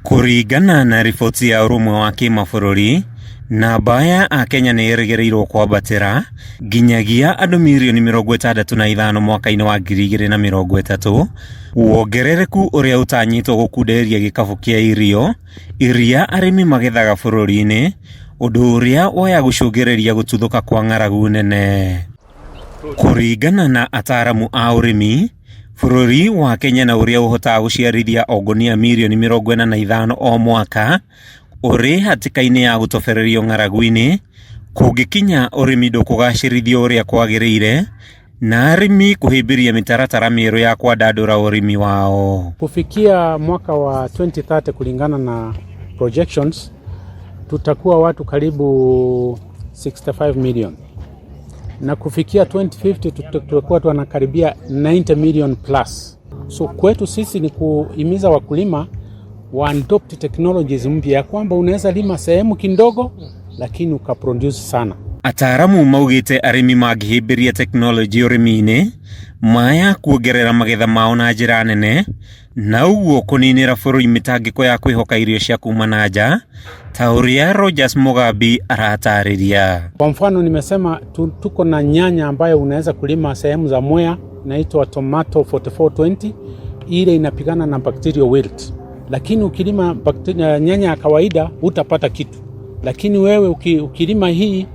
Kũringana na riboti ya ũrũmwe wa kĩmabũrũri, namba ya akenya nĩ ĩrĩgĩrĩirwo kwambatĩra nginyagia andũ mirioni 65 mwaka-inĩ wa 2030, wongerereku ũrĩa ũtanyĩtwo gũkunderia gĩkabũ kĩa irio iria arĩmi magethaga bũrũri-inĩ, ũndũ ũrĩa waya gũcũngĩrĩria gũtuthũka kwa ng'aragu nene. Kũringana na ataramu a ũrĩmi, bũrũri wa Kenya na ũrĩa ũhotaga gũciarithia o ngũnia mirioni 45 o mwaka, ũrĩ hatĩka-inĩ ya gũtobererio ng'aragu-inĩ, kũngĩkinya ũrĩmi ndũkũgacĩrithio ũrĩa kwagĩrĩire, na arĩmi kũhĩmbĩria mĩtaratara mĩerũ ya kwandandũra ũrĩmi wao. Kufikia mwaka wa 2030 kulingana na projections, tutakuwa watu karibu 65 million na kufikia 2050 tutakuwa tunakaribia 90 million plus. So kwetu sisi ni kuhimiza wakulima wa adopt technologies mpya ya kwamba unaweza lima sehemu kidogo lakini ukaproduce sana. Ataramu maugĩte arĩmi mangĩhĩmbĩria tekinoronjĩ ũrĩmi-inĩ maya kuongerera magetha mao na njĩra nene na ũguo kũninĩra bũrũri mĩtangĩko ya kwĩhoka irio cia kuma na nja ta ũrĩa Rogers Mugambi aratarĩria. Kwa mfano nimesema tuko na nyanya ambayo unaweza kulima sehemu za Mwea, inaitwa tomato 4420, ile inapigana na bacterial wilt, lakini ukilima nyanya ya kawaida utapata kitu, lakini wewe ukilima hii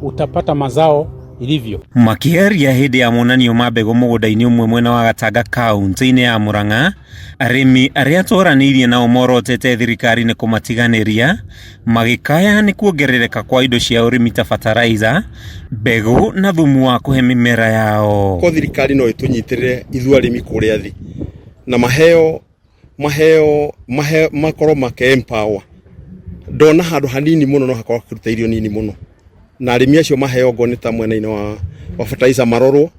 utapata mazao ilivyo. Makĩaria hĩndĩ ya monanio ma mbegũ mũgũnda-inĩ ũmwe mwena wa Gatanga kaunti-inĩ ya Murang'a, arĩmi arĩa twaranĩirie nao morotete thirikari nĩ kũmatiganĩria magĩkaya nĩ kuongerereka kwa indo cia ũrĩmi ta bataraitha, mbegũ na thumu wa kũhe mĩmera yao. Ko thirikari no ĩtũnyitĩrĩre ithuĩ arĩmi kũrĩa thĩ na maheo maheo mahe makorwo make empower ndona handũ hanini mũno no hakorwo hakĩruta irio nini mũno na arĩmi acio maheo ngo nĩ ta mwena-inĩ wa fertilizer marorwo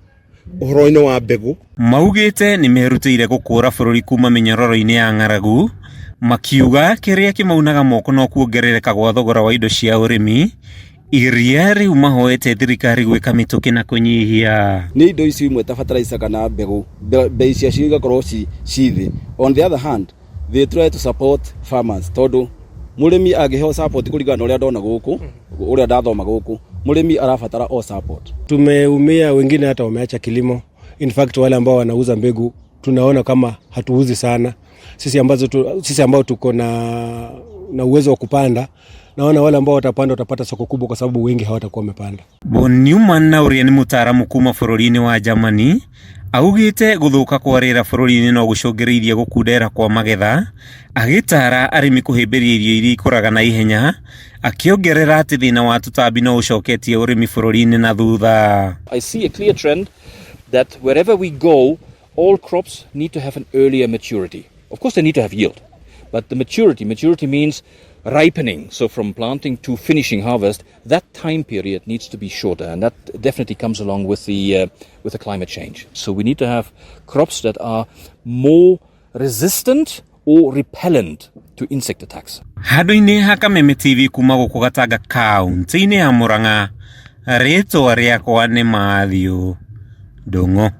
ũhoro-inĩ wa mbegũ. Maugĩte nĩ merutĩire gũkũra bũrũri kuma mĩnyororo-inĩ ya ng'aragu, makiuga kĩrĩa kĩmaunaga moko no kuongerereka gwa thogora wa indo cia ũrĩmi iria rĩu mahoete thirikari gwĩka mĩtũkĩ na kũnyihia. Nĩ indo icio imwe ta fertilizer kana mbegũ, bei ciacio igakorwo ci thĩ. On the other hand, they try to support farmers, tondũ mũrĩmi angĩheo support kũringana na ũrĩa ndona gũkũ, ũrĩa ndathoma gũkũ, mũrĩmi arabatara o support. Tumeumia, wengine hata wameacha kilimo. In fact, wale ambao wanauza mbegu tunaona kama hatuuzi sana. Sisi ambao tuko na uwezo wa kupanda, naona wale ambao watapanda watapata soko kubwa kwa sababu wengi hawatakuwa wamepanda. Von Neumann na ũrĩa nĩ mũtaaramu kuma bũrũri-inĩ wa Germany augĩte gũthũka kwa rĩera bũrũri-inĩ no gũcũngĩrĩirie gũkundera kwa magetha, agĩtara arĩmi kũhĩmbĩria irio iria ikũraga na ihenya, akĩongerera atĩ thĩna wa tũtambi no ũcoketie ũrĩmi bũrũri-inĩ na thutha. I see a clear trend that wherever we go, all crops need to have an earlier maturity. Of course, they need to have yield, but the maturity means ripening. So from planting to finishing harvest, that time period needs to be shorter, and that definitely comes along with the climate change. So we need to have crops that are more resistant or repellent to insect attacks. Handũ-inĩ ha Kameme TV kuma gũkũ Gatanga kaunti-inĩ ya Murang'a, rĩtwa rĩakwa nĩ Matthew Ndung'u.